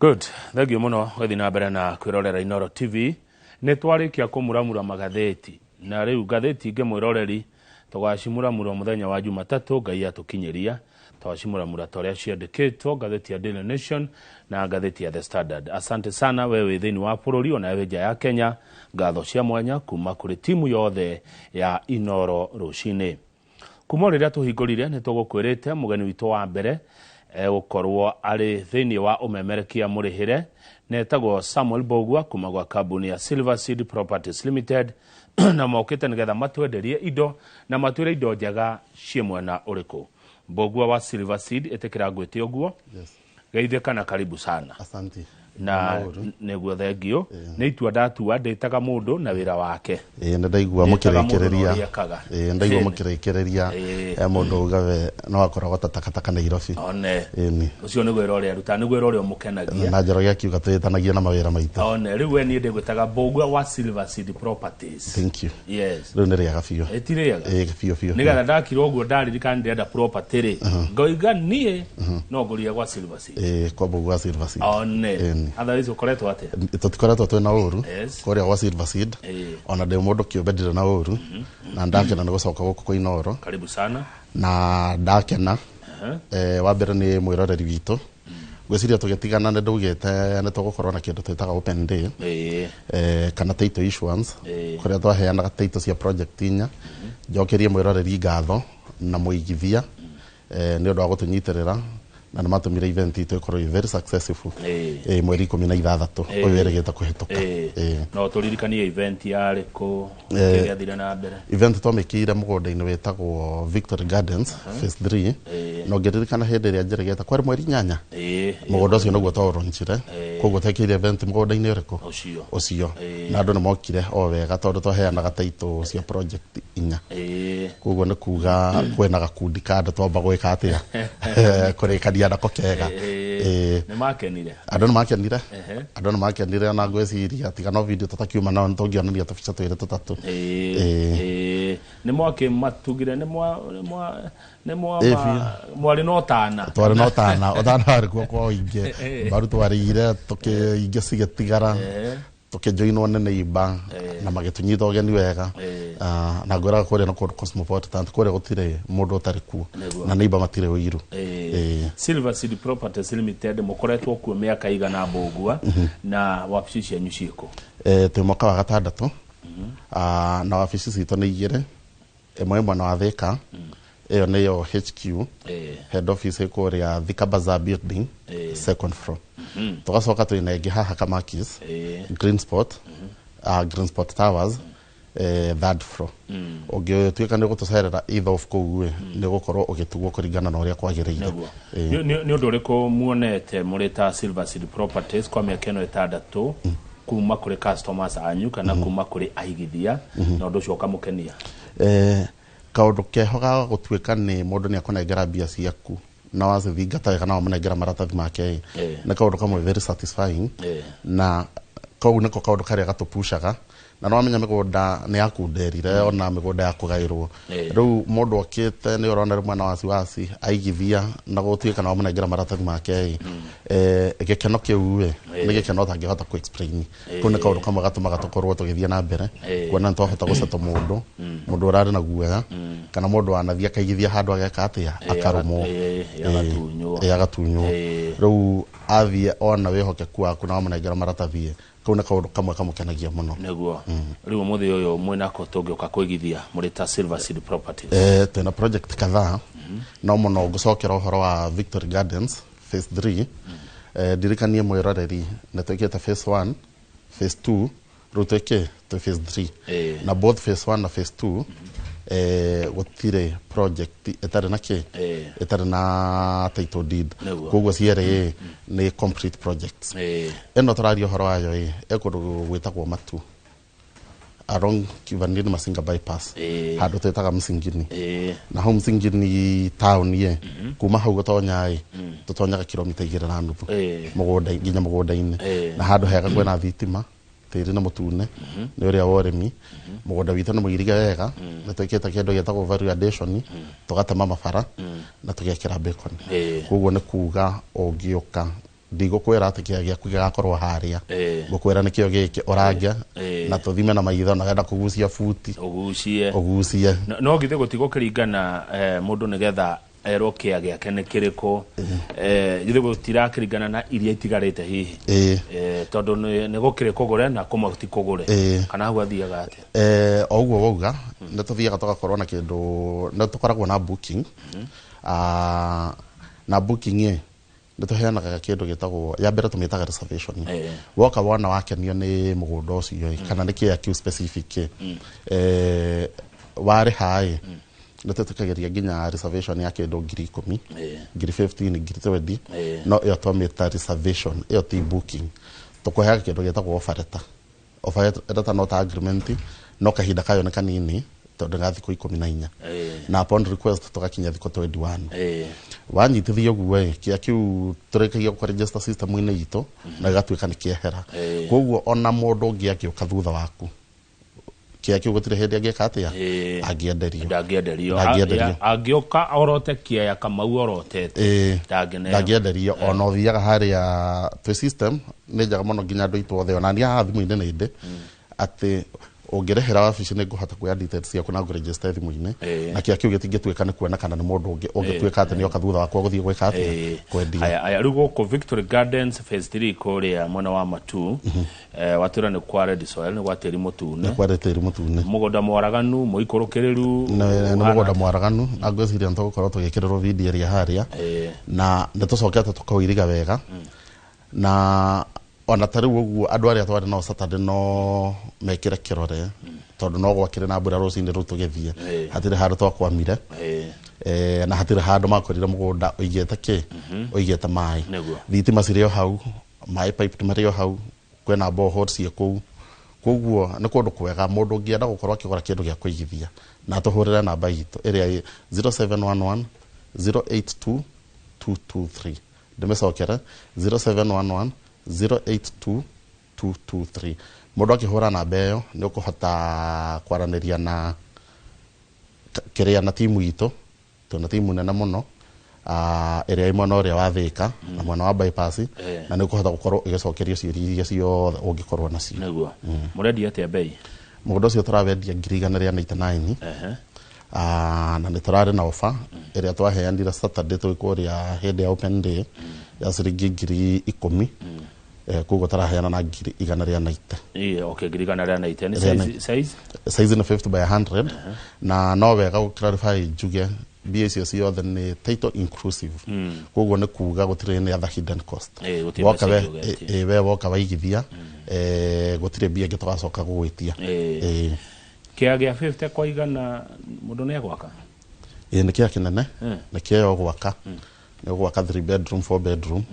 Good, thank you muno gũthiĩ na mbere na kwĩrorera Inooro TV. Nĩ twarĩkia kũmuramura magathĩti na rĩu ngathĩti ingĩ mwĩroreri tũgacimuramura mũthenya wa Jumatatũ Ngai atũkinyĩria. Twacimuramura ta ũrĩa ciandĩkĩtwo ngathĩti ya Daily Nation na ngathĩti ya The Standard. Asante sana we wĩ thĩinĩ wa bũrũri ona wĩ nja ya Kenya. Ngatho cia mwanya kuma kũrĩ timu yothe ya Inooro rũcinĩ. Kuma rĩrĩa tũhingũrire nĩ tũgũkwĩrĩte mũgeni witũ wa mbere egũkorwo arĩ thĩinĩ wa ũmemerekia mũrĩhĩre na etagwo Samuel Mbũgua kuma gwa kambuni ya Silver Seed Properties Limited na mokĩte nĩgetha matwenderie indo na matwĩre indo njega ciĩ mwena ũrĩkũ. Mbũgua wa Silver Seed, ĩtĩkĩra ngwĩte ũguo. Yes. Geithĩka na karibu sana. Asante. Na nĩguo thengio nĩ itua ndatua ndĩtaga mũndũ na wĩra wake. Ĩĩ, nĩ ndaigua Ndĩtaga mũndũ na mũkĩrĩkĩrĩria. ũrĩa ekaga. Ĩĩ, nĩ ndaigua mũkĩrĩkĩrĩria. Mũndũ ugawe no akoragwo ta takataka Nairobi. One. Ĩni. Ũcio nĩguo wĩra ũrĩa arutaga, nĩguo wĩra ũrĩa ũmũkenagia. Na Njoroge akiuga twĩtanagia na mawĩra maitũ. One, rĩu we niĩ ndĩgwĩtaga Mbũgua wa Silver Seed Properties. Thank you. Yes. Rĩu nĩ rĩega biũ. Ĩtirĩega. Ĩĩ, biũ biũ. Nĩgetha ndakira ũguo ndaririkana ndĩrenda property rĩ, ngoiga niĩ no ngũrire gwa Silver Seed. Ĩĩ, kwa Mbũgua wa Silver Seed. One. Ĩni. Otherwise ũkoretwo atĩa? Tũtikoretwo twĩna ũru kũrĩa gwa Silver Seed. Ona ndĩ mũndũ kĩũmbe ndirĩ na ũru na ndakena nĩ gũcoka gũkũ kwa Inooro. Karibu sana. Na ndakena. Wa mbere nĩ mwĩroreri witũ. Ngwĩciria tũgĩtigana nĩ ndaugĩte nĩ tũgũkorwo na kĩndũ twĩtaga open day. Kana title issuance kũrĩa twaheanaga title cia project inya. Njokerie mwĩroreri ngatho na mũigithia nĩ ũndũ wa gũtũnyitĩrĩra na nĩ matũmire event itũ ĩkorwo ĩ very successful. Mweri 16 ũyũ wĩrĩgĩte kũhĩtũka. No tũririkanie event yarĩ kũ, kĩrĩa gĩathire na mbere? Event twamĩkĩire mũgũnda-inĩ wĩtagwo Victory Gardens phase 3. Na ũngĩririkana hĩndĩ ĩrĩa njĩrĩgĩte kwarĩ mweri 8. Mũgũnda ũcio nĩguo twaũronjire. Koguo twekĩire event mũgũnda-inĩ ũrĩkũ? Ũcio. Ũcio. Na andũ nĩ mokire o wega tondũ twaheanaga title cia project inya. Koguo nĩ kuga kwĩna gakundi ka andũ twamba gwĩka atĩa? Kũrĩkania nako kega. Nĩ makenire. Andũ nĩ makenire. Andũ nĩ makenire ona ngwĩciria tiga no video tũtakiuma nao nĩ tũngĩonania tũbica twĩrĩ tũtatũ. Nĩ mwakĩmatugire, nĩ mwa nĩ mwa nĩ mwa mwarĩ na ũtana. Twarĩ na ũtana, ũtana warĩ kuo kwa ũingĩ. Mbaru twarĩire tũkĩingĩ cigĩtigara. Tũkĩjoinwo nĩ neighbor na magĩtũnyita ũgeni wega. Na ngwĩraga kũrĩa nĩ kũndũ cosmopolitan, kũrĩa gũtirĩ mũndũ ũtarĩ kuo. Na neighbor matirĩ ũiru. Silver Seed Properties Limited mũkoretwo kuo mĩaka igana Mbũgua na wabici cianyu ciĩkũ? Twĩ mwaka wa gatandatũ. Na wabici citũ nĩ igĩrĩ. Ĩmwe ĩ mwena wa Thika, ĩyo nĩyo HQ. Head office ĩ kũrĩa Thika Bazaar building, second floor. Tũgacoka twĩna ĩngĩ haha Kamakis, Green Spot, Green Spot Towers, third floor. Ũngĩtuĩka nĩ ũgũtũcerera either of kũu ĩ, nĩ ũgũkorwo ũgĩtugwo kũringana na ũrĩa kwagĩrĩire. Nĩguo. Nĩ ũndũ ũrĩkũ muonete mũrĩ ta Silver Seed Properties kwa mĩaka ĩno ĩtandatũ kuma kũrĩ customers anyu kana kuma kũrĩ aigithia na ũndũ ũcio ũkamũkenia? Kaũndũ keho ga gũtuĩka nĩ mũndũ nĩ akũnengera mbia ciaku na wacithingata wega na wamũnengera maratathi make ĩ, nĩ kaũndũ kamwe very satisfying. Na kau nĩko kaũndũ karĩa gatũpushaga. Na nĩ wamenya mĩgũnda nĩ yakunderire ona mĩgũnda ya kũgaĩrwo. Rĩu mũndũ okĩte nĩ ũrona rĩmwe na wasiwasi aigithia na gũtuĩka na wamũnengera maratathi make ĩ, gĩkeno kĩu ĩ, nĩ gĩkeno ũtangĩhota kũ explain. Kau nĩ kaũndũ kamwe gatũmaga tũkorwo tũgĩthiĩ na mbere kuona nĩ twahota gũcetwo mũndũ, mũndũ ũrarĩ na guoya kana mũndũ wanathiĩ akaigithia handũ ageka atĩa, akarũmwo. Agatunywo. Agatunywo. Rĩu athiĩ ona wĩhokeku waku na wamũnengera maratathi ĩ, kau nĩ kaũndũ kamwe kamũkenagia mũno. Nĩguo. Rĩu ũmũthĩ ũyũ mwĩnako tũngĩũka kũigithia mũrĩ ta Silver Seed Properties? Twĩna project kadhaa no mũno ngũcokera ũhoro wa Victory Gardens phase 3. Ndirikanie mwĩroreri nĩ twĩkĩte phase 1, phase 2, rĩu twĩkĩ twĩ phase 3. Na both phase 1 na phase 2 gũtirĩ project ĩtarĩ na kĩ, ĩtarĩ na title deed. Koguo cierĩ nĩ complete projects. Ĩno tũraria ũhoro wayo ĩ, ĩ kũndũ gwĩtagwo Matu along Kivanini Masinga bypass, handũ twĩtaga Msingini. Na hau Msingini town ĩ, kuma hau gũtonya ĩ, tũtonyaga kilomita 2.5 mũgũnda nginya mũgũnda-inĩ. Na handũ hega kwĩna thitima, tĩri nĩ mũtune nĩ ũrĩa wa ũrĩmi. Mũgũnda witũ nĩ mũirige wega, nĩ twĩkĩte kĩndũ gĩtagwo value addition, tũgatema mabara na tũgekĩra bacon. Koguo nĩ kuga ũngĩũka Ndigũkwĩra atĩ kĩea gĩaku gĩgakorwo harĩa. Ngũkwĩra nĩkĩo gĩkĩ ũrange na tũthime na maitho, na wenda kũgucia buti, ũgucie. Ũgucie. No githĩ gũtigũkĩringana mũndũ nĩgetha erwo kĩa gĩake nĩ kĩrĩkũ, githĩ gũtirakĩringana na iria itigarĩte hihi? Ĩĩ. Tondũ nĩ gũkĩrĩ kũgũre na kũmwe ti kũgũre. Kana hau athiaga atĩa? O ũguo wauga, nĩ tũthiaga tũgakorwo na kĩndũ, nĩ tũkoragwo na booking. Na booking ĩ, nĩ tũheanaga kĩndũ gĩtagwo, ya mbere tũmĩtaga reservation. Woka wona wakenio nĩ mũgũnda ũcio ĩ, kana nĩ kĩea kĩu specific ĩ, warĩha ĩ, nĩ tũtĩkagĩria nginya reservation ya kĩndũ 10,000, 15,000, 20,000. No ĩyo twamĩta reservation, ĩyo ti booking. Tũkũheaga kĩndũ gĩtagwo offer letter. Offer letter no ta agreement, no kahinda kayo nĩ kanini tondũ ga thikũ 14, na upon request tũgakinya thikũ 21. Wanyitithia ũguo ĩ, kĩa kĩu tũrĩkagia gũkũ register system-inĩ itũ na gĩgatuĩka nĩ kĩehera. Koguo ona mũndũ ũngĩ angĩũka thutha waku, kĩa kĩu gũtirĩ hĩndĩ angĩka atĩa, angĩenderio. Ndangĩenderio. Ndangĩenderio. Angĩũka orote kĩaya Kamau orotete, ndangĩneo. Ndangĩenderio. Ona ũthiaga harĩa twĩ, system nĩ njega mũno nginya andũ aitũ othe, ona niĩ haha thimũ-inĩ nĩ ndĩ atĩ ũngĩrĩhĩra wabici nĩ ngũhota kuoya details ciaku na ngũregister thimũ-inĩ, na kĩa kĩu gĩtingĩtuĩka nĩ kuonekana nĩ mũndũ ũngĩ ũngĩtuĩka atĩ nĩoka thutha wakwa gũthiĩ gwĩka atĩa, kwendia. Aya, aya, rĩu gũkũ Victory Gardens phase 3 kũrĩa mwena wa Matu, watwĩra nĩ kwa red soil, nĩ gwa tĩri mũtune. Nĩ kwa tĩri mũtune. Mũgũnda mwaraganu mũikũrũkĩrĩru? Nĩ mũgũnda mwaraganu, na ngwĩciria nĩ tũgũkorwo tũgĩkĩrĩrwo video ĩrĩa harĩa, na nĩ tũcokete tũkaũiriga wega, na ona ta rĩu ũguo andũ arĩa twarĩ nao Saturday no mekĩre kĩrore, tondũ no gwakĩrĩ na mbura rũcinĩ rũu tũgĩthiĩ, hatirĩ handũ twakwamire, na hatirĩ handũ makorire mũgũnda ũigĩte kĩ, ũigĩte maĩ. Thitima cirĩ o hau, maĩ pipe marĩ o hau, kwĩna borehole ciĩ kũu. Koguo nĩ kũndũ kwega mũndũ ũngĩenda gũkorwo akĩgũra kĩndũ gĩa kũigithia, na atũhũrĩre namba itũ ĩrĩa ĩ 0711 082 223. Ndĩmĩcokere, 0711 082 223. Mũndũ akĩhũra namba ĩyo nĩ ũkũhota kwaranĩria na kĩrĩa na timu itũ. Twĩna timu nene mũno, ĩrĩa ĩ mwena ũrĩa wa Thĩka na mwena wa bypass, na nĩ ũkũhota gũkorwo ũgĩcokerio ciũria iria ciothe ũngĩkorwo nacio. Nĩguo. Mũrendia atĩa bei? Mũgũnda ũcio tũrawendia 199,000. Na nĩ tũrarĩ na ofa ĩrĩa twaheanire Saturday twĩ kũrĩa hĩndĩ ya open day ya ciringi 10,000. Koguo tũraheana na 190,000. Ĩĩ, okay, 190,000 nĩ Rĩa size, size? Size nĩ 50 by 100, na no wega gũ clarify njuge mbia icio ciothe nĩ title inclusive. Koguo nĩ kuga gũtirĩ any other hidden cost. Gũtirĩ Woka mbeca we, ingĩ ũgetia. We woka waigithia, gũtirĩ mbia ingĩ tũgacoka gũgwĩtia. Kĩa gĩa 50 kwa igana mũndũ nĩ egwaka? Ĩĩ, nĩ kĩa kĩnene, nĩ kĩo gwaka, nĩ ũgwaka 3 bedroom, 4 bedroom,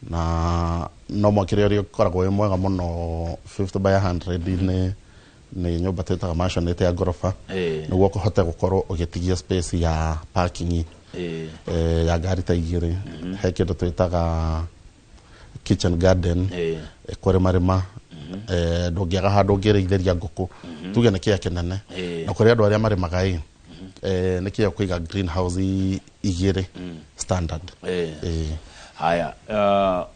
na no mwakĩre ũrĩa ũkoragwo wĩ mwega mũno 50 by 100 nĩ nyũmba twĩtaga maisonette ya ngoroba, nĩguo kũhote gũkorwo ũgĩtigia space ya parking, ya ngari ta igĩrĩ. He kĩndũ twĩtaga kitchen garden, kũrĩmarĩma, ndũngĩaga handũ ũngĩrĩithĩria ngũkũ. Tuge nĩ kĩa kĩnene, na kũrĩ andũ arĩa marĩmaga ĩ, nĩ kĩa kũiga greenhouse igĩrĩ standard. Haya,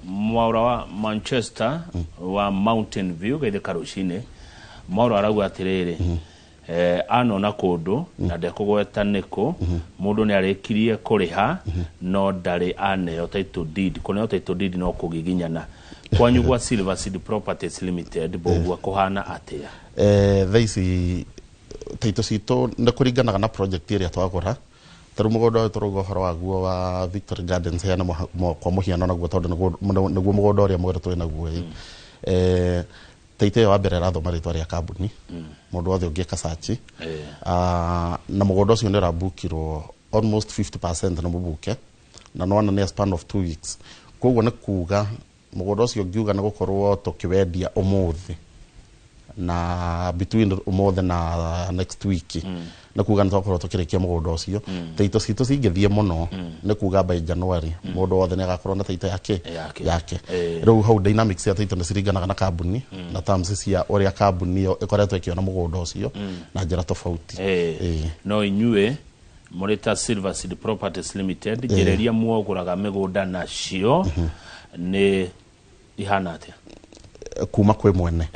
Mwaura wa Manchester wa Mountain View, geithĩka rũcinĩ. Mwaura arauga atĩrĩrĩ, anona kũndũ na ndekũgweta nĩkũ, mũndũ nĩ arĩkirie kũrĩha no ndarĩ aneo title deed. Kũneo title deed no kũgiginyana. Kwanyu gwa Silver Seed Properties Limited bogua kũhana atĩa? Thaa ici title citũ nĩ kũringanaga na project ĩrĩa twagũra. Tarĩu mũgũnda ũyũ tũrauga ũhoro waguo wa Victory Gardens, heane kwa mũhiano naguo tondũ nĩguo mũgũnda ũrĩa mwerũ twĩ naguo ĩ. Title ĩyo wa mbere ĩrathoma rĩtwa rĩa kambuni, mũndũ wothe ũngĩka search. Na mũgũnda ũcio nĩ ũrabukirwo almost 50% nĩ mũbuke, na nĩwona nĩ a span of 2 weeks. Koguo nĩ kuga mũgũnda ũcio ngiuga nĩ gũkorwo tũkĩwendia ũmũthĩ, na between ũmũthĩ na next week nĩ kuga nĩ twakorwo tũkĩrĩkia mũgũnda ũcio. Title citũ cingĩthiĩ mũno nĩ kuga by January mũndũ wothe nĩ agakorwo na title yake. Yake. Yake. Rĩu hau dynamics cia title nĩ ciringanaga na kambuni na terms cia ũrĩa kambuni ĩyo ĩkoretwo ĩkĩona mũgũnda ũcio na njĩra tofauti. No inyuĩ Mũrĩ ta Silver Seed Properties Limited, njĩra iria muogũraga mĩgũnda nacio nĩ ihana atĩa? Kuma kwĩ mwene.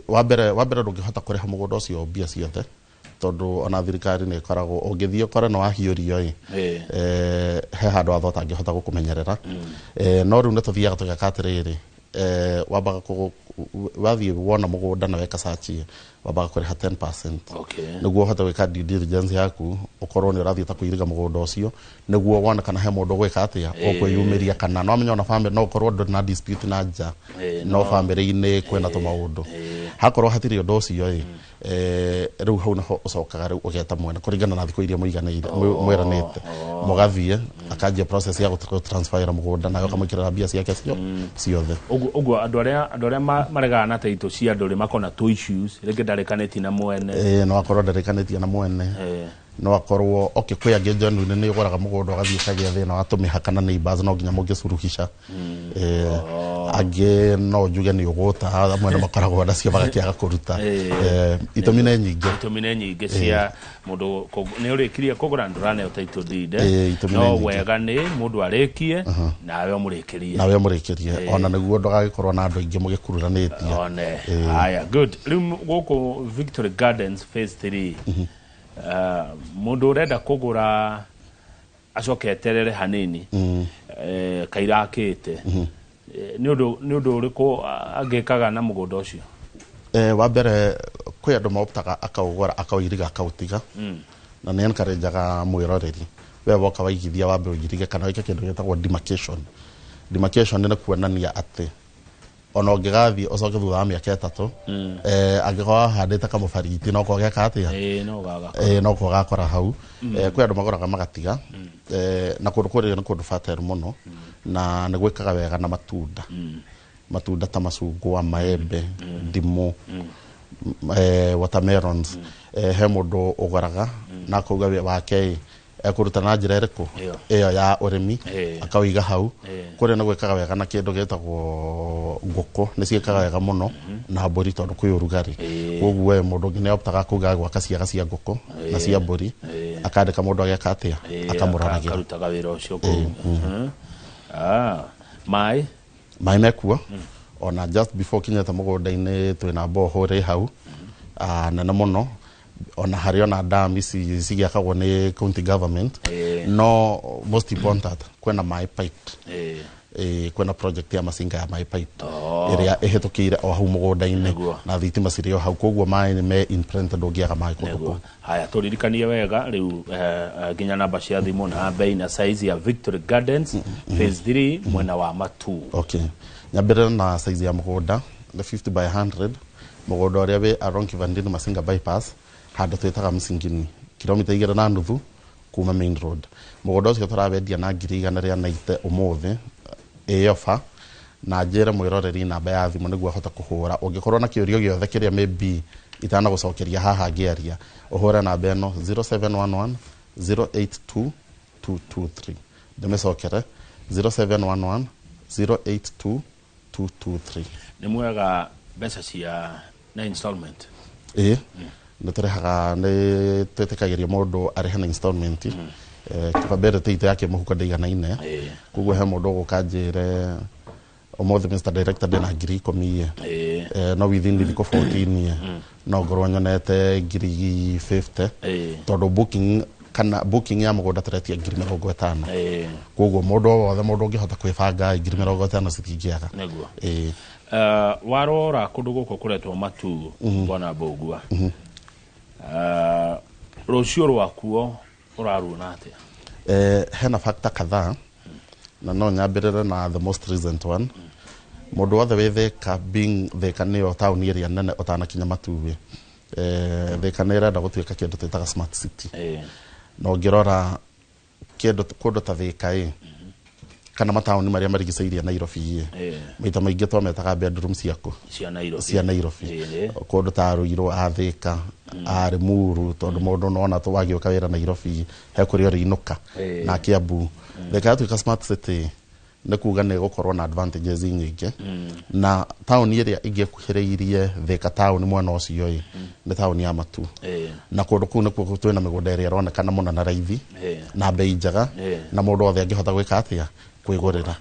Wa mbere ndũngĩhota kũrĩha mũgũnda ũcio mbia ciothe, tondũ ona thirikari nĩ ĩkoragwo ũngĩthiĩ ũkore nĩ wahiũrio ĩ, he handũ watho ũtangĩhota gũkũmenyerera. No rĩu nĩ tũthiaga tũgeka atĩrĩrĩ, wambaga wathiĩ wona mũgũnda na weka search, wambaga kũrĩha 10% nĩguo ũhote gwĩka due diligence yaku, ũkorwo nĩ ũrathiĩ ta kũiriga mũgũnda ũcio, nĩguo wone kana he mũndũ ũgwĩka atĩa, ũkwĩyumĩria, kana no amenya ona family no ũkorwo ndũrĩ na dispute na nja, no family-inĩ kwĩna tũmaũndũ. Hakorwo hatirĩ ũndũ ũcio ĩ, rĩu hau nĩho ũcokaga rĩu ũgeta mwene kũringana na thikũ iria mũiganĩire, mwĩranĩte, mũgathiĩ akanjia process ya gũtransfer mũgũnda, nawe ũkamwĩkĩrĩra mbia ciake cio ciothe. Ũguo andũ arĩa maregaga na taitũ cia andũ rĩ makona two issues, rĩngĩ ndarĩkanĩtie na mwene. No akorwo ndarĩkanĩtie na mwene, no akorwo, okay, kwĩ angĩ genuine nĩ ũgũraga mũgũnda ũgathiĩ ũkagĩa thĩna wa tũmĩhaka na neighbors, no nginya mũngĩcuruhisha. Angĩ no njuge nĩ ũgũta, amwe nĩ makoragwo nacio magakĩaga kũruta. Itũmi nĩ nyingĩ. Itũmi nĩ nyingĩ cia mũndũ nĩ ũrĩkirie kũgũra, ndũraneo title deed. Itũmi no nĩ nyingĩ. Wega nĩ mũndũ arĩkie nawe ũmũrĩkĩrie. Nawe ũmũrĩkĩrie, ona nĩguo ndũgagĩkorwo na andũ aingĩ mũgĩkururanĩtie. One haya, good. Rĩu gũkũ Victory Gardens phase 3, mũndũ ũrenda kũgũra acoke eterere hanini, kairakĩte, nĩ ũndũ ũrĩkũ angĩkaga na mũgũnda ũcio? Wa mbere kwĩ andũ maoptaga akaũgũra, akaũiriga, akaũtiga, na nĩ encourageaga mwĩroreri, we woka waigithia wambe ũirige kana wĩke kĩndũ gĩtagwo demarcation. Demarcation nĩ kuonania atĩ ona ũngĩgathiĩ ũcoke thutha wa mĩaka 3, angĩkorwo wahandĩte kamũbariti no kogeka atĩa? Ĩĩ, no gaga. No gakora hau. Kwĩ andũ magũraga magatiga, na kũndũ kũrĩa nĩ kũndũ fertile mũno na nĩ gwĩkaga wega na matunda, matunda ta macungwa, maembe, ndimũ, watermelons. He mũndũ ũgũraga na akauga wake ĩ ekũruta na njĩra ĩrĩkũ? Ĩyo. Ĩyo ya ũrĩmi, akauiga hau. Kũrĩa nĩ gwĩkaga wega na kĩndũ gĩtagwo ngũkũ, nĩ ciĩkaga wega mũno na mbũri tondũ kwĩ ũrugarĩ. Koguo we mũndũ ũngĩ nĩ optaga kuga gwaka ciaga cia ngũkũ na cia mbũri, akandĩka mũndũ ageka atĩa, akamũroragĩra. Akarutaga wĩra ũcio kũu. Ah, maĩ? Maĩ mekuo, ona just before kinyĩte mũgũnda-inĩ twĩna borehole ĩ hau, nene mũno, ona harĩ ona dam ici cigĩakagwo nĩ county government. No most important kwĩna maĩ piped. Kwĩna project ya Masinga ya maĩ piped ĩrĩa ĩhĩtũkĩire o hau mũgũnda-inĩ, na thitima cirĩ o hau, koguo maĩ nĩ me in plenty, ndũngĩaga maĩ kũndũ kũu. Haya, tũririkanie wega rĩu, nginya namba cia thimũ na bei na size ya Victory Gardens phase 3 mwena wa Matu. Okay, nyambĩrĩre na size ya mũgũnda, nĩ 50 by 100, mũgũnda ũrĩa wĩ along Kivandini Masinga bypass, handũ twĩtaga Msingini, kilomita 2.5 kuma main road. Mũgũnda ũcio tũrawendia na 190,000 ũmũthĩ ĩ ofa, na njĩre mwĩroreri namba ya thimũ nĩguo ahote kũhũra ũngĩkorwo na kĩũrio gĩothe kĩrĩa maybe itanagũcokeria haha ngĩaria, ũhũre namba ĩno 0711 082 223. Ndĩmĩcokere, 0711 082 223. Nĩ mwega mbeca cia na installment? Ĩĩ, nĩ tũrĩhaga, nĩ twĩtĩkagĩria mũndũ arĩhe na installment. Capability itũ ya kĩmũhuko ndĩiganaine, koguo he mũndũ ũgũka njĩre ũmũthĩ, "Mr Director, ndĩna 10,000 ĩ, no within thikũ 14 ĩ no ngorwo nyonete 50,000," tondũ booking kana booking ya mũgũnda tũretia 50,000. Koguo mũndũ o wothe, mũndũ ũngĩhota kwĩbanga, 50,000 citingĩaga. Nĩguo. Warora kũndũ gũkũ kũretwo Matu, bwana Mbũgua, rũciũ rwakuo ũraruona atĩa? Hena factor kadhaa, na no nyambĩrĩre na the most recent one. Mũndũ wothe wĩ Thĩka, being Thĩka nĩyo taũni ĩrĩa nene ũtanakinya Matuĩ, Thĩka nĩ ĩrenda gũtuĩka kĩndũ twĩtaga smart city. Na ũngĩrora kĩndũ kũndũ ta Thĩka ĩ kana mataũni marĩa marigicĩirie Nairobi ĩ, maita maingĩ twametaga bedroom ciaku cia Nairobi. Cia Nairobi. Kũndũ ta Ruiru, a Thĩka, a Limuru, tondũ mũndũ nona wagĩũka wĩra Nairobi he kũrĩa ũrĩinũka, na Kiambu. Thĩka yatuĩka smart city, Nĩ kuga nĩ ĩgũkorwo na advantages nyingĩ, na taũni ĩrĩa ĩngĩkuhĩrĩirie Thika taũni mwena ũcio ĩ nĩ taũni ya Matu. Na kũndũ kũu nĩkuo twĩna mĩgũnda ĩrĩa ĩronekana mũno na raithi na bei njega, na mũndũ wothe angĩhota gwĩka atĩa, kwĩgũrĩra.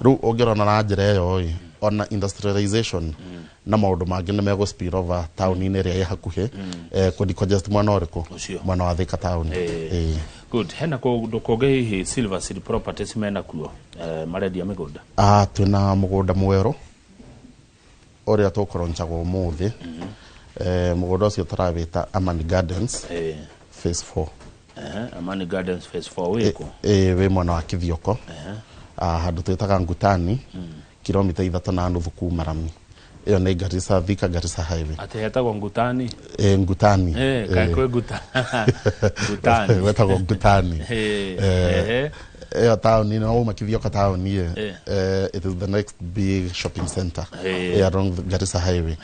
Rĩu ũngĩrona na njĩra ĩyo ĩ, ona industrialization na maũndũ mangĩ nĩ megũ spill over taũni-inĩ ĩrĩa ĩ hakuhĩ, kũ decongest mwena ũrĩkũ? Ũcio. Mwena wa Thika taũni. Good. Hena kũndũ kũngĩ hihi Silver Seed Properties mena kuo, marendia mĩgũnda? Ah, twĩna mũgũnda mwerũ ũrĩa tũkũronchagwo ũmũthĩ. Mũgũnda ũcio tũrawĩta Amani Gardens phase 4. Amani Gardens phase 4 wĩkũ? Wĩ mwena wa Kithioko, handũ twĩtaga Ngutani, kilomita 3.5 kuma rami. Ĩyo nĩ Garissa, Thika Garissa highway. Atĩ hetagwo Ngutani? Ngutani. Kaĩ kwĩ Ngutani? Wetagwo Ngutani. Ĩyo taũni no uma Kithioko taũni ĩ, it is the next big shopping center along the Garissa highway.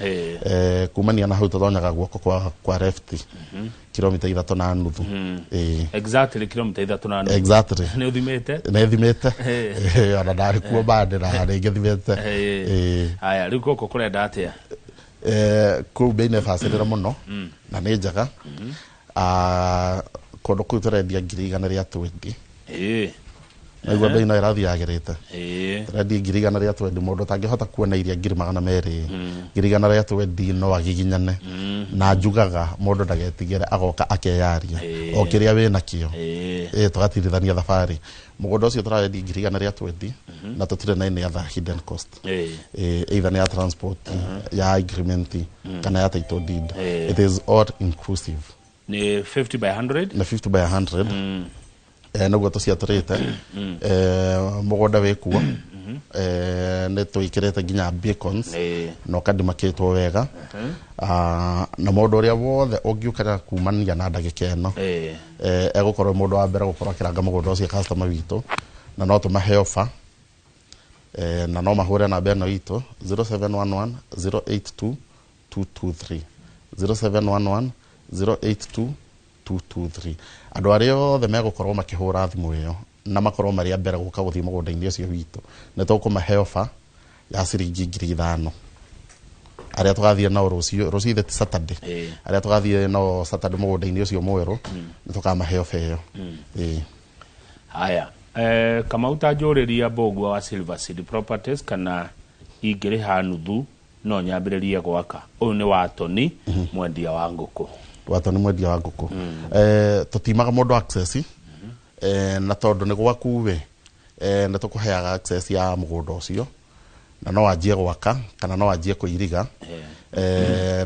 Kumania na hau tũtonyaga guoko kwa left, kilomita 3.5. Exactly kilomita 3.5. Exactly. Nĩ ũthimĩte? Nĩ thimĩte. Ona ndarĩ kuo bande na rĩngĩ thimĩte. Haya, rĩu gũkũ kũrenda atĩa? Kũu bei nĩ bacĩrĩre mũno na nĩ njega. Ah, kũndũ kũu tũrendia 120,000. Naigua bei no ĩrathiĩ yagĩrĩte. Tũrendia 120,000. Mũndũ ũtangĩhota kuona iria 200,000, 120,000 no agiginyane. Na njugaga mũndũ ndagetigĩre, agoka akeyaria o kĩrĩa wĩ nakĩo. Tũgatirithania thabarĩ. Mũgũnda ũcio tũrarendia 120,000 na tũtirĩ na any other hidden cost, either nĩ ya transport, ya agreement kana ya title deed. It is all inclusive. Nĩ 50 by 100? Na 50 by 100. Nĩguo tũciatũrĩte. Mũgũnda wĩ kuo, nĩ twĩkĩrĩte nginya beacons na ũkandimakĩtwo wega. Ah, na mũndũ ũrĩa wothe ũngĩũkĩra kumania na ndagĩka ĩno, egũkorwo mũndũ wa mbere gũkorwo akĩranga mũgũnda ũcio, customer witũ, na no tũmahe offer, na no mahũre namba ĩno itũ 0711 082 223, 0711 082 223. Andũ arĩa othe megũkorwo makĩhũra thimũ ĩyo na makorwo marĩ a mbere gũka gũthiĩ mũgũnda-inĩ ũcio witũ, nĩ tũkũmahe offer ya ciringi 5,000. Arĩa tũgathiĩ nao rũciũ, rũciũ ithe ti Saturday, arĩa tũgathiĩ nao Saturday mũgũnda-inĩ ũcio mwerũ, nĩ tũkamahe offer ĩyo. Haya, Kamau, ta njũrĩria Mbũgua wa Silver Seed Properties kana ingĩrĩha nuthu no nyambĩrĩrie gwaka. Ũyũ nĩ Watoni, mwendia wa ngũkũ. Watoni mwendia wa ngũkũ. Tũtimaga mũndũ access, na tondũ nĩ gwaku we, nĩ tũkũheaga access ya mũgũnda ũcio, na no wanjie gwaka kana no wanjie kũiriga.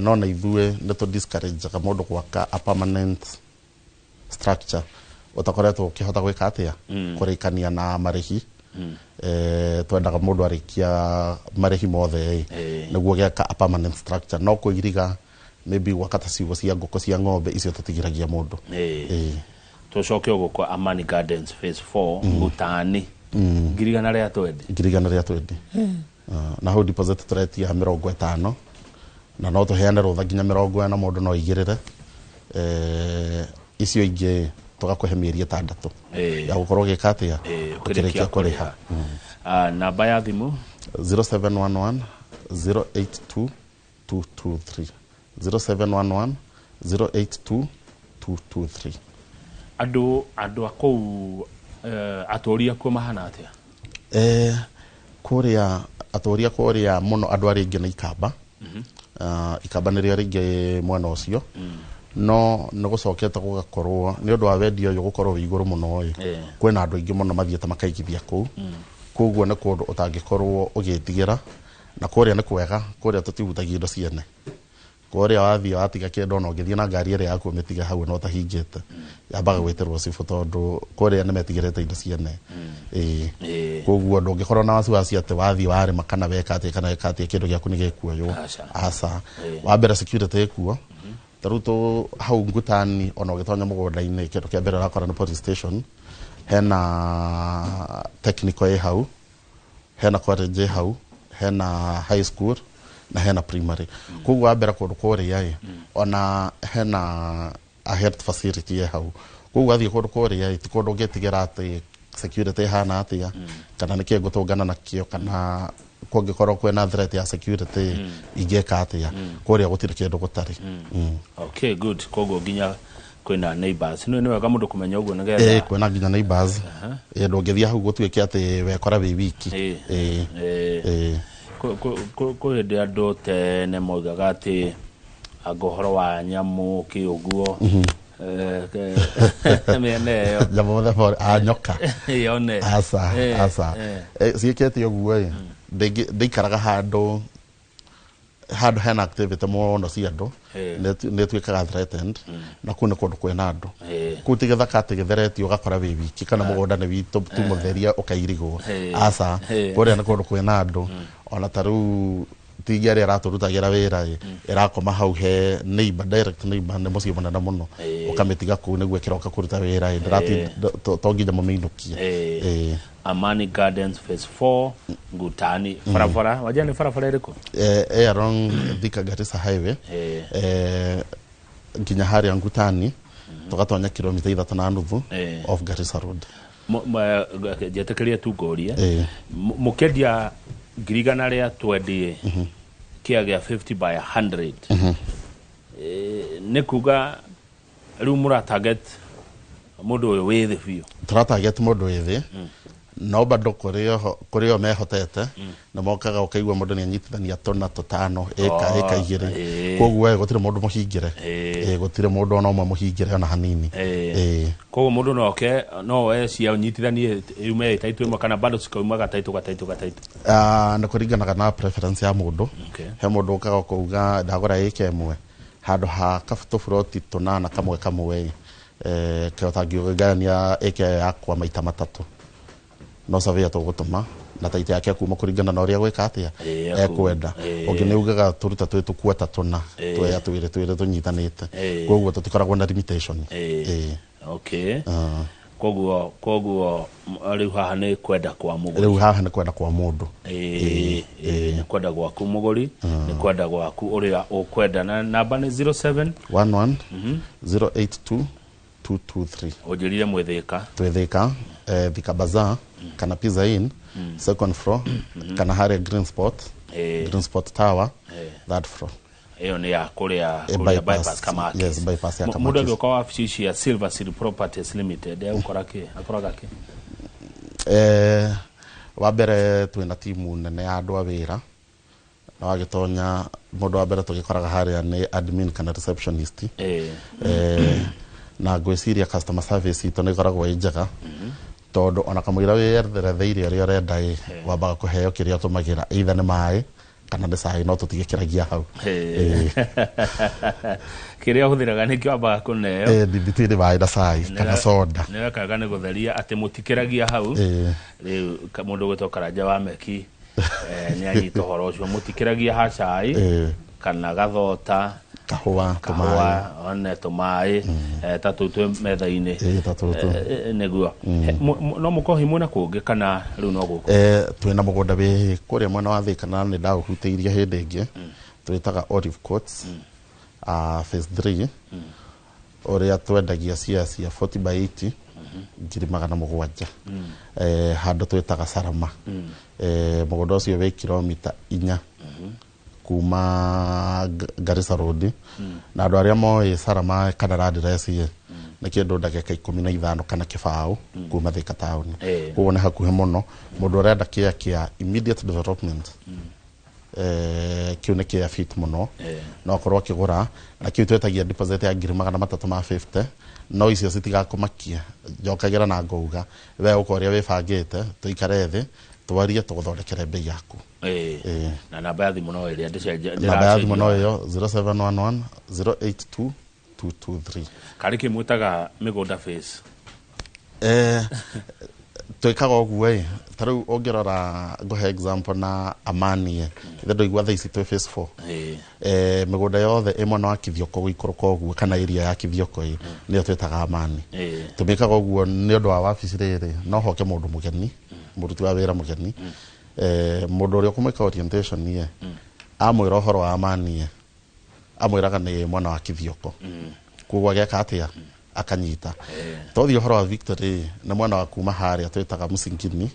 No na ithuĩ nĩ tũ discourage mũndũ gwaka a permanent structure ũtakoretwo ũkĩhota gwĩka atĩa, kũrĩkania na marĩhi. Twendaga mũndũ arĩkia marĩhi mothe ĩ, nĩguo gĩaka a permanent structure. No kũiriga, maybe gwaka ta ciugũ cia ngũkũ, cia ng'ombe, icio tũtigiragia mũndũ. Tũcoke o gũkũ Amani Gardens phase 4, Ngutani, 120,000. 120,000. Ah, na hau deposit tũretia 50, na no tũheane rũtha nginya 40, mũndũ no aigĩrĩre. Icio ingĩ tũgakũhe mĩeri 6 ya gũkorwo ũgĩka atĩa? Ũkĩrĩkia ũkĩrĩkia kũrĩha. Ah, namba ya thimũ? 0711 082 223, 0711 082 223. Andũ a kũu, atũũri akuo mahana atĩa? Kũrĩa atũũri a kũrĩa mũno, andũ arĩa aingĩ nĩ Ikamba. Ikamba nĩrĩo rĩingĩ mwena ũcio, no nĩ gũcokete gũgakorwo nĩ ũndũ wa wendia ũyũ gũkorwo wĩ igũrũ mũno ĩ, kwĩna andũ aingĩ mũno mathiĩte makaigithia kũu. Koguo nĩ kũndũ ũtangĩkorwo ũgĩtigĩra, na kũrĩa nĩ kwega. Kũrĩa tũtihutagia indo ciene. Kũrĩa wathiĩ watiga kĩndũ, ona ũngĩthiĩ na ngari ĩrĩa yaku ũmĩtige hau na ũtahingĩte, yambaga gwĩtĩrwo cibũ, tondũ kũrĩa nĩ metigĩrĩte indo ciene. Koguo ndũngĩkorwo na wasiwasi atĩ wathiĩ warĩma kana weka atĩa kana weka atĩa kĩndũ gĩaku nĩ gĩkuoywo. Aca. Aca. Wa mbere security ĩkuo. Ta rĩu tũ hau Ngutani, ona ũgĩtonya mũgũnda-inĩ, kĩndũ kĩa mbere ũrakora nĩ police station, hena technical ĩ hau, hena college ĩ hau, hena high school na hena primary. Koguo wa mbere kũndũ kũrĩa ĩ, ona hena a health facility ĩ hau. Koguo wathiĩ kũndũ kũrĩa ĩ, ti kũndũ ũngĩtigĩra atĩ Security ĩhana atĩa, kana nĩkĩ ngũtũngana nakĩo, kana kũngĩkorwo kwĩna threat ya security ingĩka atĩa. Kũrĩa gũtirĩ kĩndũ gũtarĩ. Okay, good. Koguo nginya kwĩna neighbors, nĩ wega mũndũ kũmenya ũguo nĩgetha Kwĩna nginya neighbors. Ndũngĩthiĩ hau gũtuĩke atĩ wekora wĩ wiki. Kwĩ hĩndĩ andũ tene moigaga atĩ anga ũhoro wa nyamũ kĩ ũguo, mĩena ĩyo. Nyamũ mũthemba a nyoka? Yone. Aca. Aca. Ciĩkĩte ũguo ĩ, ndĩikaraga handũ handũ hena activity mũno cia andũ. Nĩ ĩtuĩkaga threatened, na kũu nĩ kũndũ kwĩna andũ. Kũu ti gĩthaka atĩ gĩtheretio ũgakora wĩ wiki, kana mũgũnda nĩ witũ tu mũtheria ũkairigwo. Aca. Kũrĩa nĩ kũndũ kwĩna andũ. Ona ta rĩu tingi ĩrĩa ĩratũrutagĩra wĩra ĩ, ĩrakoma hau he neighbor, direct neighbor, nĩ mũciĩ mũnene mũno. Ũkamĩtiga kũu nĩguo ĩkĩroka kũruta wĩra ĩ, to nginya mũmĩinũkie. Amani Gardens Phase 4, Ngutani, barabara wajia nĩ barabara ĩrĩkũ? Along Thika Garissa Highway, nginya harĩa Ngutani tũgatonya kilomita 3.5 off Garissa Road. Njetĩkĩrie tu ngũrie. Mũkĩendia 120,000 kĩa gĩa 50 by 100, nĩ kuga rĩu mũra target mũndũ ũyũ wĩ thĩ biũ? Tũratarget mũndũ wĩ thĩ, no bado kũrĩ o mehotete nĩ mokaga, ũkaigua mũndũ nĩ anyitithania tũna tũtano ĩka ĩka 2. Koguo gũtirĩ mũndũ mũhingĩre. Gũtirĩ mũndũ ona ũmwe mũhingĩre ona hanini. Koguo mũndũ no oke no oe cia ũnyitithanie yume taitũ ĩmwe, kana bado cikaumaga gataitũ gataitũ gataitũ? Ah, nĩ kũringanaga na preference ya mũndũ. He mũndũ ũkaga ũkauga ndagũra ĩka ĩmwe handũ ha tũburoti tũnana kamwe kamwe, kĩhota ngĩgayania ĩka ĩyo yakwa maita matatũ, no surveyor tũgũtũma na taito yake kuma kũringana na ũrĩa gwĩka atĩa ekwenda. Ũngĩ nĩ ugaga tũruta twĩ tũkuota tũna, tweya twĩrĩ twĩrĩ tũnyitanĩte. Koguo tũtikoragwo na limitation. Okay. Koguo rĩu haha nĩ kwenda kwa mũgũri. Rĩu haha nĩ kwenda kwa mũndũ. Ĩĩ, nĩ kwenda gwaku mũgũri, nĩ kwenda gwaku ũrĩa ũkwenda, na namba nĩ 07 11 082 223. Ũnjĩrire mwĩthĩka? Twĩthĩka, Thika Bazaar kana Pizza Inn second floor, kana harĩa Green Spot, Green Spot Tower, third floor. Ĩyo nĩ ya kũrĩa kũrĩa bypass. Bypass Kamakis. Yes, bypass ya Mũndũ Kamakis. agĩũka wabici cia Silver Seal Properties Limited egũkora kĩ, akoraga kĩ? Wa mbere twĩna timu nene ya andũ a wĩra, na wagĩtonya mũndũ wa mbere tũgĩkoraga harĩa nĩ admin kana receptionist. Na ngwĩciria customer service itũ nĩ ĩkoragwo ĩ njega, tondũ ona kamũira wĩyethereire ũrĩa ũrenda ĩ, wambaga kũheo kĩrĩa ũtũmagĩra, either nĩ maĩ kana nĩ cai, no tũtigĩkĩragia hau. Kĩrĩa ũhũthĩraga nĩkĩo wambaga kũneo? DBT nĩ maĩ na cai kana soda. Nĩ wekaga nĩ gũtheria atĩ mũtikĩragia hau. Rĩu mũndũ ũgwĩtwo Karanja wa Meki, nĩ anyita ũhoro ũcio, mũtikĩragia ha cai kana gathota, kahũa, tũmaĩ. Kahũa one tũmaĩ, ta tũu twĩ metha-inĩ. Ta tũtũ. Nĩguo. No mũkorwo hihi mwĩna kũngĩ kana rĩu no gũkũ? Twĩna mũgũnda wĩ kũrĩa mwena wa Thika, na nĩ ndaũhutĩirie hĩndĩ ĩngĩ, twĩtaga Olive Courts, phase 3, ũrĩa twendagia cia 40 by 80 700,000, handũ twĩtaga Sarama. Mũgũnda ũcio wĩ kilomita 4 kuma Garissa Road, na andũ arĩa moĩ Sarama kana Landress ĩ, nĩ kĩndũ ndagĩka 15 kana 0.20 kuma Thika taũni. Koguo nĩ hakuhĩ mũno. Mũndũ ũrenda kĩa kĩa immediate development, kĩu nĩ kĩa fit mũno. No akorwo akĩgũra na kĩu twetagia deposit ya 350,000, no icio citigakũmakia. Njokagĩra na ngauga we ũka ũrĩa wĩbangĩte, tũikare thĩ twarie, tũgũthondekere mbei yaku. Na namba ya thimũ no ĩrĩa ndĩcenjia? Namba ya thimũ no ĩyo, 0711 082 223. Karĩ kĩ mwĩtaga mĩgũnda phase? Twĩkaga ũguo ĩ, ta rĩu ũngĩrora, ngũhe example na Amani ĩ, ithe ndũigua thaa ici twĩ phase 4. Mĩgũnda yothe ĩ mwena wa Kithioko gũikũrũka ũguo, kana area ya Kithioko ĩ, nĩyo twĩtaga Amani. Tũmĩkaga ũguo nĩ ũndũ wa wabici rĩrĩ no hoke mũndũ mũgeni, mũruti wa wĩra mũgeni, mũndũ ũrĩa ũkũmwĩka orientation ĩ, amwĩra ũhoro wa Amani ĩ, amwĩraga nĩ mwena wa Kithioko, koguo ageka atĩa? Akanyita tothiĩ ũhoro wa Victory nĩ mwena wa kuma harĩa twĩtaga Mũcingini,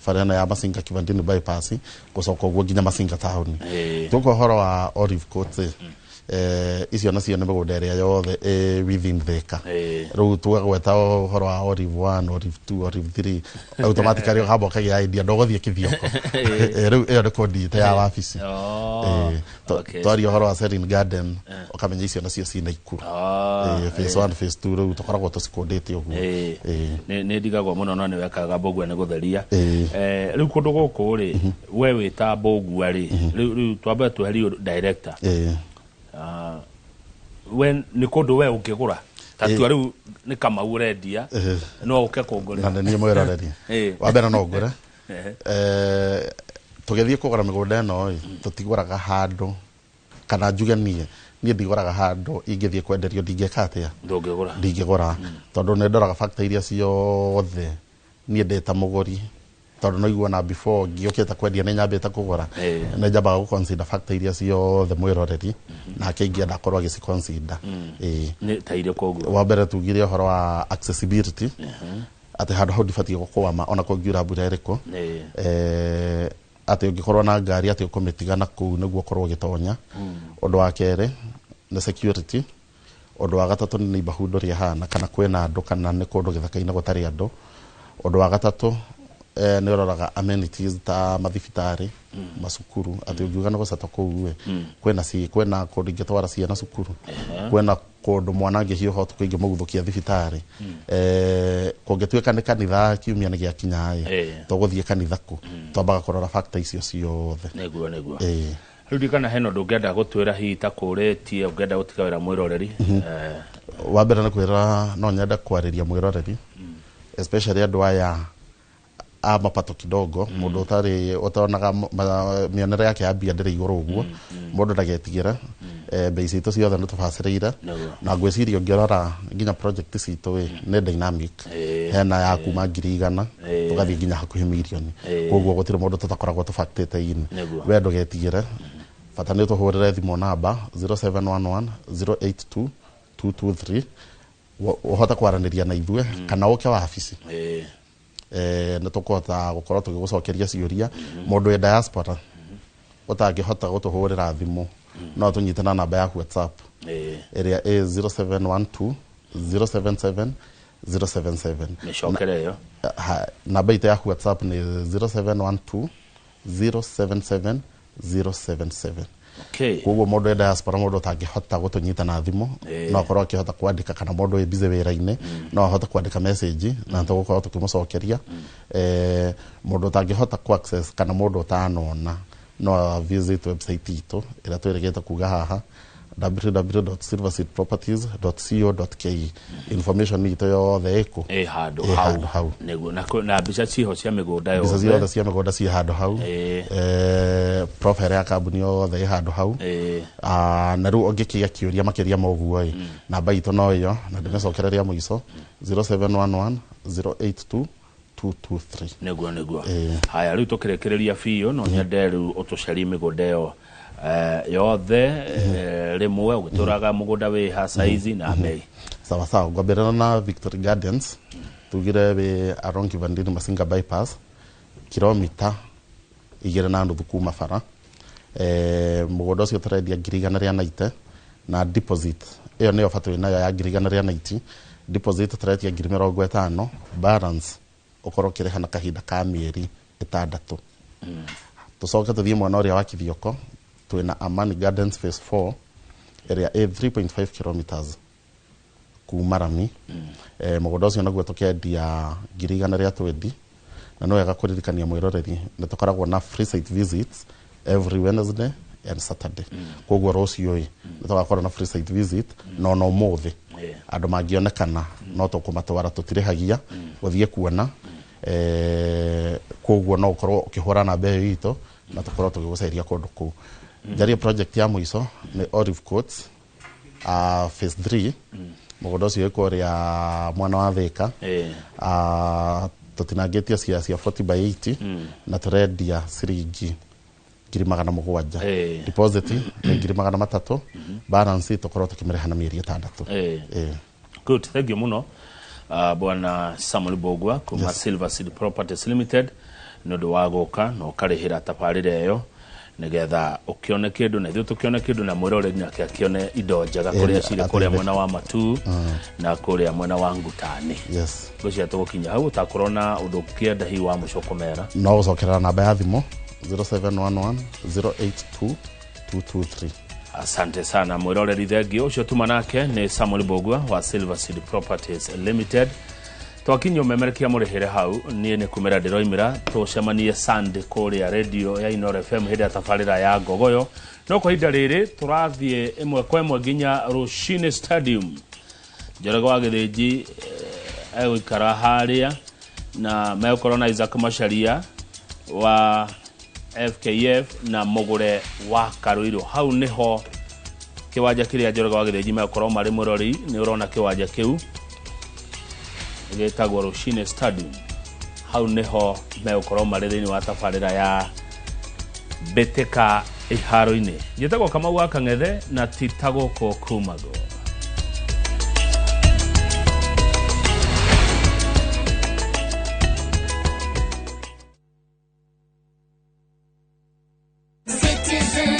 bara ĩno ya Masinga Kivandini bypass, gũcoka ũguo nginya Masinga town. Tuka ũhoro wa Olive Court, icio nacio nĩ mĩgũnda ĩrĩa yothe ĩ within Thika. Rĩu tũgagweta ũhoro wa Olive 1, Olive 2, Olive 3, automatically ũkamba ũkagĩa idea ndũgũthiĩ Kithioko. Rĩu ĩyo nĩ kodi itũ ya wabici. Twaria ũhoro wa Serene Garden, ũkamenya icio nacio ci Naikuru. Phase 1, phase 2, rĩu tũkoragwo tũcikũndĩte ũguo. Nĩ ndigagwo mũno no nĩ wekaga Mbũgua nĩ gũtheria. Rĩu kũndũ gũkũ rĩ, we wĩ ta Mbũgua rĩ, rĩu twambe tweherie director. We nĩ kũndũ we ũngĩgũra ta tua rĩu nĩ Kamau ũrendia, no ũke kũngũrĩra? Na nĩ niĩ mwĩroreri. Wa mbere no ngũre. Tũgĩthiĩ kũgũra mĩgũnda ĩno ĩ, tũtigũraga handũ, kana njuge niĩ ndigũraga handũ ingĩthiĩ kwenderio ndingĩka atĩa? Ndũngĩgũra. Ndingĩgũra, tondũ nĩ ndoraga factor iria ciothe niĩ ndĩ ta mũgũri, tondũ no igua na before ngĩũkĩte kwendia nĩ nyambĩte kũgũra. Nĩ njambaga gũ consider factor iria ciothe mwĩroreri nake ingĩenda akorwo agĩci consider. Nĩ ta irĩkũ ũguo? Wa mbere tugire ũhoro wa accessibility, atĩ handũ hau ndibatiĩ gũkwama ona kũngiura mbura ĩrĩkũ. Atĩ ũngĩkorwo na ngari atĩ ũkũmĩtiga na kũu nĩguo ũkorwo ũgĩtonya. Ũndũ wa kerĩ nĩ security. Ũndũ wa gatatũ nĩ neighborhood ũrĩa ĩhana, kana kwĩna andũ kana nĩ kũndũ gĩthaka-inĩ gũtarĩ andũ. Ũndũ wa gatatũ, nĩ ũroraga amenities ta mathibitarĩ, macukuru, atĩ ũngiuga nĩ gũceta kũu ĩ, kwĩna kwĩna kũndũ ingĩtwara ciana cukuru, kwĩna kũndũ mwana angĩhiũha ũtukũ ingĩmũguthũkia thibitarĩ. Kũngĩtuĩka nĩ kanitha kiumia nĩ gĩakinya ĩ, tũgũthiĩ kanitha kũ? Twambaga kũrora factor icio ciothe. Nĩguo. Rĩu ndikana hena ũndũ ũngĩenda gũtwĩra hihi ta kũrĩtie ũngĩenda gũtiga wĩra mwĩroreri? Wa mbere nĩ kwĩra no nyende kwarĩria mwĩroreri, especially andũ aya a mapato kidogo, mũndũ ũtarĩ ũtonaga mĩonere yake ya mbia ndĩrĩ igũrũ ũguo, mũndũ ndagetigĩre. Bei citũ ciothe nĩ tũbacĩrĩire. Na ngwĩciria ũngĩrora nginya project citũ ĩ nĩ dynamic. Hena ya kuma 100,000 tũgathiĩ nginya hakuhĩ mirioni. Koguo gũtirĩ mũndũ tũtakoragwo tũbactĩte in. We ndũgetigĩre, bata nĩ ũtũhũrĩre thimũ namba 0711 082 223, ũhote kwaranĩria na ithuĩ kana ũke wabici. Nĩ tũkũhota gũkorwo tũgĩgũcokeria ciũria. Mũndũ wĩ diaspora ũtangĩhota gũtũhũrĩra thimũ no tũnyite na namba ya WhatsApp ĩrĩa ĩ 0712 077 077. Mĩcokere ĩyo. Namba itũ ya WhatsApp nĩ 0712 077 077. Koguo mũndũ wĩ diaspora, mũndũ ũtangĩhota gũtũnyita na thimũ, no akorwo akĩhota kwandĩka, kana mũndũ wĩ busy wĩra-inĩ no ahote kwandĩka message na tũgũkorwo tũkĩmũcokeria. Mũndũ ũtangĩhota ku access kana mũndũ ũtanona no visit website itũ ĩrĩa twĩrĩgĩte kuga haha, www.silverseedproperties.co.ke. Information itũ yothe ĩkũ ĩ handũ ĩ hau. Handũ hau. Nĩguo na mbica ciho cia mĩgũnda mbica yothe. Ciothe cia mĩgũnda ciĩ handũ hau. Profile ya kambuni yothe ĩ handũ hau. Na rĩu ũngĩkĩgĩa kĩũria makĩria ma ũguo ĩ, namba itũ no ĩyo na ndĩmĩcokere rĩa mũico, 0711 082 223. Nĩguo. Haya, rĩu tũkĩrĩkĩrĩria biũ, no nyende rĩu ũtũcarie mĩgũnda ĩyo yothe rĩmwe, ũgĩtũraga mũgũnda wĩ ha, saizi na bei. Sawa sawa. Ngwambĩrĩra na Victory Gardens, tugire wĩ along Kivandini Masinga bypass, kilomita 2.5 kuma bara. Mũgũnda ũcio tũrendia 190,000, na deposit ĩyo nĩyo bata wĩnayo ya 190,000. Deposit tũretia 50,000, balance ũkorwo ũkĩrĩha na kahinda ka mĩeri 6. Tũcoke tũthiĩ mwena ũrĩa wa Kithioko, twĩna Amani Gardens phase 4 ĩrĩa ĩ 3.5 kilometers kuma rami. Mũgũnda ũcio naguo tũkendia 120,000, na nĩ wega kũririkania mwĩroreri nĩ tũkoragwo na free site visits every Wednesday and Saturday. Koguo rũciũ ĩ nĩ tũgakorwo na free site visit, no no ũmũthĩ andũ mangĩonekana no tũkũmatwara, tũtirĩhagia gũthiĩ kuona. Koguo no ũkorwo ũkĩhũra namba ĩyo itũ na tũkorwo tũgĩgũceria kũndũ kũu. Njarie project ya mũico nĩ Olive Courts phase 3. Mũgũnda ũcio wĩ kũrĩa mwena wa Thĩka. Tũtinangĩtie cia 40 by 80 na tũrendia ciringi 700,000. Deposit nĩ 300,000, balance tũkorwo tũkĩmĩrĩha na mĩeri 6. Good, thank you muno, bwana Samuel Bogwa kuma Yes. Silver Seed Properties Limited, nĩ ũndũ wa gũka na ũkarĩhĩra tabarĩra ĩyo nĩgetha ũkĩone kĩndũ na ithuĩ tũkĩone kĩndũ na mwĩroreri nake akĩone indo njega kũrĩa cirĩ kũrĩa ateithĩke. Mwena wa Matuu na kũrĩa mwena wa Ngutani. Yes. Ngwĩciria tũgũkinya hau ũtakorwo na ũndũ ũkĩenda hihi wa mũico kũmera. No gũcokerera namba ya thimũ 0711 082 223. Asante sana mwĩroreri, thengio. Ũcio tuma nake nĩ Samuel Bogwa wa Silver Seed Properties Limited. Twakinyia ũmemerekia mũrĩhĩre hau, niĩ nĩ kumĩra ndĩroimĩra. Tũcemanie Sunday kũrĩa redio ya Inoro FM hĩndĩ ya tabarĩra ya Ngogoyo, no kwa ihinda rĩrĩ tũrathiĩ ĩmwe kwa ĩmwe nginya Rũcinĩ Stadium. Njoroge wa Gĩthĩnji egũikara harĩa na megũkorwo na Isaac Macharia wa FKF na Mũgũre wa Karũirũ. Hau nĩho kĩwanja kĩrĩa Njoroge wa Gĩthĩnji megũkorwo marĩ. Mũrori, nĩ ũrona kĩwanja kĩu gĩtagwo Rũcinĩ Stadium, hau nĩho megũkorwo marĩ thĩinĩ wa tabarĩra ya mbĩtĩka iharo-inĩ. Njĩtagwo Kamau wa Kang'ethe na ti ta gũkũ kumagwo. Citizen.